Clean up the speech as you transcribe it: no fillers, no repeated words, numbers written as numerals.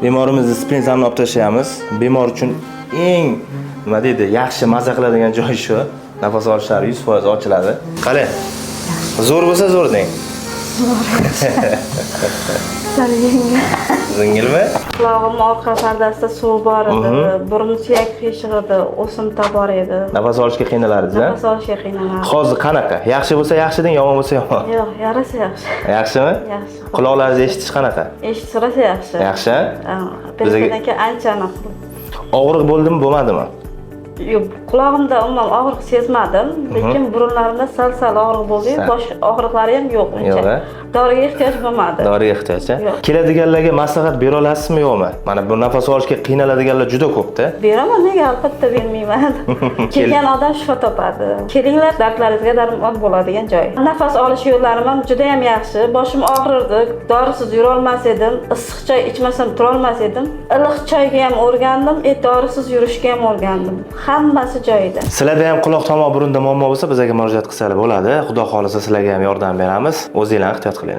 Bemorimizni splintlarni olib tashlaymiz. Bemor uchun eng, nima deydi, yaxshi, maza qiladigan joy shu. Nafas olishlari 100% ochiladi. Qalay? Zo'r bo'lsa, zo'r deng. Sal yengil. Yengilmi? Qulog'im orqa pardasida suv bor edi, burun suyak qiyshiq edi, o'simta bor edi. Nafas olishga qiynalardingiz, a? Nafas olishga qiynalardim. Hozir qanaqa? Yaxshi bo'lsa, yaxshi deng, yomon bo'lsa, yomon. Yo'q, yarasi yaxshi. Yaxshimi? Yaxshi. Quloqlaringiz eshitish qanaqa? Eshitish rosa yaxshi. Yaxshi? Ha, operatsiyadan keyin ancha anaqa. Og'riq bo'ldimi, bo'lmadimi? Yo'q, qulog'imda umuman og'riq sezmadim, lekin burunlarimda sal-sal og'riq bo'ldi, Sal. Bosh og'riqlari ham yo'q uncha. Yo'q, a? Doriga ehtiyoj bo'lmadi. Doriga ehtiyoj, a? Yo'q. Keladiganlarga maslahat bera olasizmi, yo'qmi? Mana bu nafas olishga qiynaladiganlar juda ko'p-da. Beraman, nega albatta bermayman. Kelgan odam shifo topadi. Kelinglar, dardlaringizga darmon bo'ladigan joy. Nafas olish yo'llarim ham juda ham yaxshi. Boshim og'rirdi, dorisiz yurolmas edim, issiq choy ichmasam turolmas edim. Iliq choyga ham o'rgandim, dorisiz yurishga ham o'rgandim. Hammasi joyida. Sizlarda ham quloq, tomoq, burunda muammo bo'lsa, bizga murojaat qilsalar bo'ladi. Xudo xohlasa, sizlarga ham yordam beramiz. O'zinglar ehtiyot qilinglar.